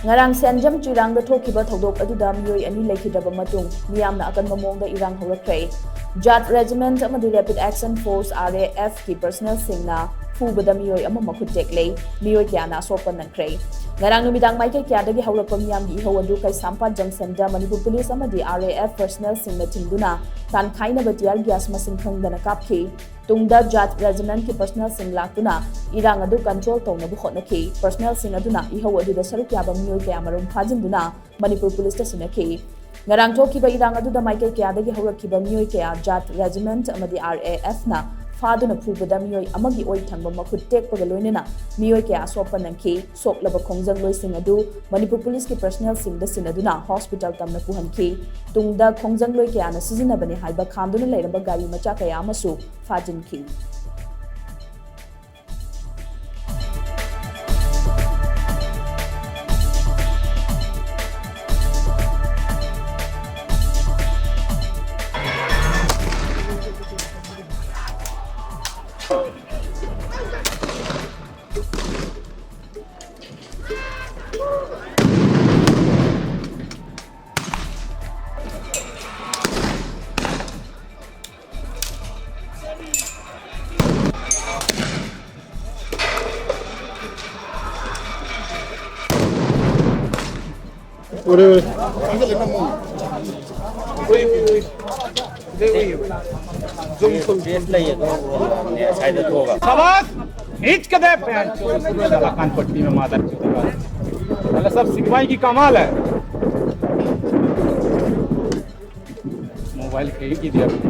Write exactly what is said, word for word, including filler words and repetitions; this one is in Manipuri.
ꯉꯔꯥꯡ ꯁꯦꯟꯖꯝ ꯆꯨꯏꯔꯥꯡꯗ ꯊꯣꯛꯈꯤꯕ ꯊꯧꯗꯣꯛ ꯑꯗꯨꯗ ꯃꯤꯑꯣꯏ ꯑꯅꯤ ꯂꯩꯈꯤꯗ꯭ꯔꯕ ꯃꯇꯨꯡ ꯃꯤꯌꯥꯝꯅ ꯑꯀꯟꯕ ꯃꯑꯣꯡꯗ ꯏꯔꯥꯡ ꯍꯧꯔꯛꯈ꯭ꯔꯦ꯫ ꯖꯥꯠ Regiment ꯑꯃꯗꯤ Rapid Action Force, R A F ꯀꯤ personnel ꯁꯤꯡꯅ ꯐꯨꯕꯗ ꯃꯤꯑꯣꯏ ꯑꯃ ꯃꯈꯨꯠ ꯇꯦꯛꯂꯦ꯫ ꯃꯤꯑꯣꯏ ꯀꯌꯥꯅ ꯑꯁꯣꯛꯄ ꯅꯪꯈ꯭ꯔꯦ꯫ ꯉꯔꯥꯡ ꯅꯨꯃꯤꯗꯥꯡ ꯃꯥꯏꯀꯩ ꯀꯌꯥꯗꯒꯤ ꯍꯧꯔꯛꯄ ꯃꯤꯌꯥꯝꯒꯤ ꯏꯍꯧ ꯑꯗꯨ ꯀꯩꯁꯥꯝꯄꯥꯠ junction ꯗ ꯃꯅꯤꯄꯨꯔ ꯄꯨꯂꯤꯁ ꯑꯃꯗꯤ R A F personnel ꯁꯤꯡꯅ ꯊꯤꯡꯗꯨꯅ ꯇꯥꯟꯈꯥꯏꯅꯕ tear gas ꯃꯁꯤꯡ ꯈꯪꯗꯅ ꯀꯥꯞꯈꯤ꯫ ꯇꯨꯡꯗ ꯖꯥꯠ Regiment ꯀꯤ personnel ꯁꯤꯡ ꯂꯥꯛꯇꯨꯅ ꯏꯔꯥꯡ ꯑꯗꯨ control ꯇꯧꯅꯕ ꯍꯣꯠꯅꯈꯤ꯫ Personnel ꯁꯤꯡ ꯑꯗꯨꯅ ꯏꯍꯧ ꯑꯗꯨꯗ ꯁꯔꯨꯛ ꯌꯥꯕ ꯃꯤꯑꯣꯏ ꯀꯌꯥ ꯃꯔꯨꯝ ꯐꯥꯖꯤꯟꯗꯨꯅ ꯃꯅꯤꯄꯨꯔ ꯄꯨꯂꯤꯁꯇ ꯁꯤꯟꯅꯈꯤ꯫ ꯉꯔꯥꯡ ꯊꯣꯛꯈꯤꯕ ꯏꯔꯥꯡ ꯑꯗꯨꯗ ꯃꯥꯏꯀꯩ ꯀꯌꯥꯗꯒꯤ ꯍꯧꯔꯛꯈꯤꯕ ꯃꯤꯑꯣꯏ ꯀꯌꯥ ꯖꯥꯠ Regiment ꯑꯃꯗꯤ R A F ꯅ ꯐꯥꯗꯨꯅ ꯐꯨꯕꯗ ꯃꯤꯑꯣꯏ ꯑꯃꯒꯤ ꯑꯣꯏ ꯊꯪꯕ ꯃꯈꯨꯠ ꯇꯦꯛꯄꯒ ꯂꯣꯏꯅꯅ ꯃꯤꯑꯣꯏ ꯀꯌꯥ ꯑꯁꯣꯛꯄ ꯅꯪꯈꯤ꯫ ꯁꯣꯛꯂꯕ ꯈꯣꯡꯖꯪꯂꯣꯏꯁꯤꯡ ꯑꯗꯨ ꯃꯅꯤꯄꯨꯔ ꯄꯨꯂꯤꯁꯀꯤ personnel ꯁꯤꯡꯗ ꯁꯤꯟꯅꯗꯨꯅ hospital ꯇꯝꯅ ꯄꯨꯍꯟꯈꯤ꯫ ꯇꯨꯡꯗ ꯈꯣꯡꯖꯪꯂꯣꯏ ꯀꯌꯥꯅ ꯁꯤꯖꯤꯟꯅꯕꯅꯤ ꯍꯥꯏꯕ ꯈꯥꯝꯗꯨꯅ ꯂꯩꯔꯝꯕ ꯒꯥꯔꯤ ꯃꯆꯥ ꯀꯌꯥ ꯑꯃꯁꯨ ꯐꯥꯖꯤꯟꯈꯤ꯫ शाबाश! खींच के दे पैंट। कान पट्टी में माता। साला सब सिखवाई की कमाल है। मोबाइल फेंक ही दिया।